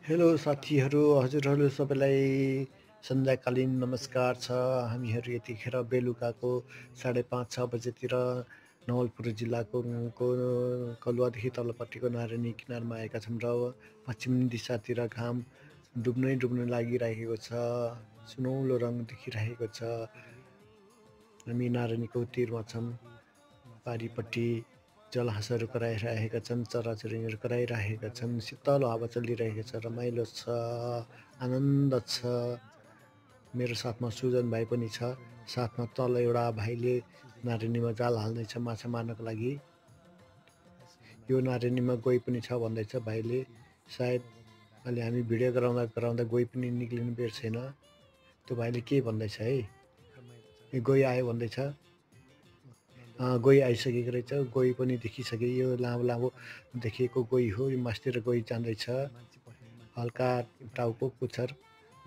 Hello साथीहरू, हजुरहरू सबैलाई सन्ध्याकालीन नमस्कार छ। हामीहरू यतिखेर बेलुकाको 5:30-6 बजेतिर नवलपुर जिल्लाको कलुवादेखि तल्लोपट्टिको नारायणी किनारमा आएका छौँ र पश्चिम दिशातिर घाम डुब्न लागिरहेको छ। सुनौलो रङ देखिरहेको छ। हामी नारायणीको तिरमा छौँ। पारिपट्टि जलहाँसहरू कराइरहेका छन्, चराचुरुङ्गीहरू कराइरहेका छन्, शीतल हावा चलिरहेको छ, रमाइलो छ, आनन्द छ। मेरो साथमा सुजन भाइ पनि छ। साथमा तल एउटा भाइले नारायणीमा जाल हाल्दैछ माछा मार्नको लागि। यो नारायणीमा गोही पनि छ भन्दैछ भाइले। सायद अहिले हामी भिडियो गराउँदा गोही पनि निक्लिनु बेर छैन। त्यो भाइले के भन्दैछ है, यो गोही आयो भन्दैछ। गोही आइसकेको रहेछ। गोही पनि देखिसके। यो लामो देखिएको गोही हो। यो मास्तिर गोही जाँदैछ। हल्का टाउको पुच्छर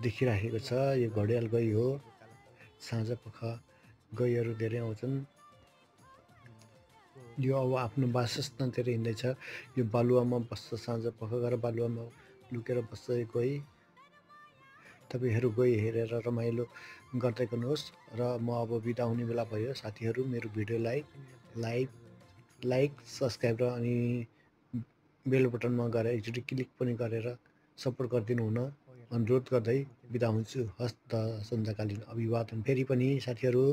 देखिरहेको छ। यो घडियाल गोही हो। साँझपख गोहीहरू धेरै आउँछन्। यो अब आफ्नो वासस्थानतिर हिँड्दैछ। यो बालुवामा बस्छ। साँझपख गएर बालुवामा लुकेर बस्छ यो गोही। तपाईँहरू गोही हेरेर रमाइलो गर्दै गर्नुहोस्। र म अब बिदा हुने बेला भयो। साथीहरू, मेरो भिडियोलाई लाइक सब्सक्राइब र अनि बेल बटनमा गएर एकचोटि क्लिक पनि गरेर सपोर्ट गरिदिनु हुन अनुरोध गर्दै बिदा हुन्छु। हस्त सन्ध्याकालीन अभिवादन फेरि पनि साथीहरू।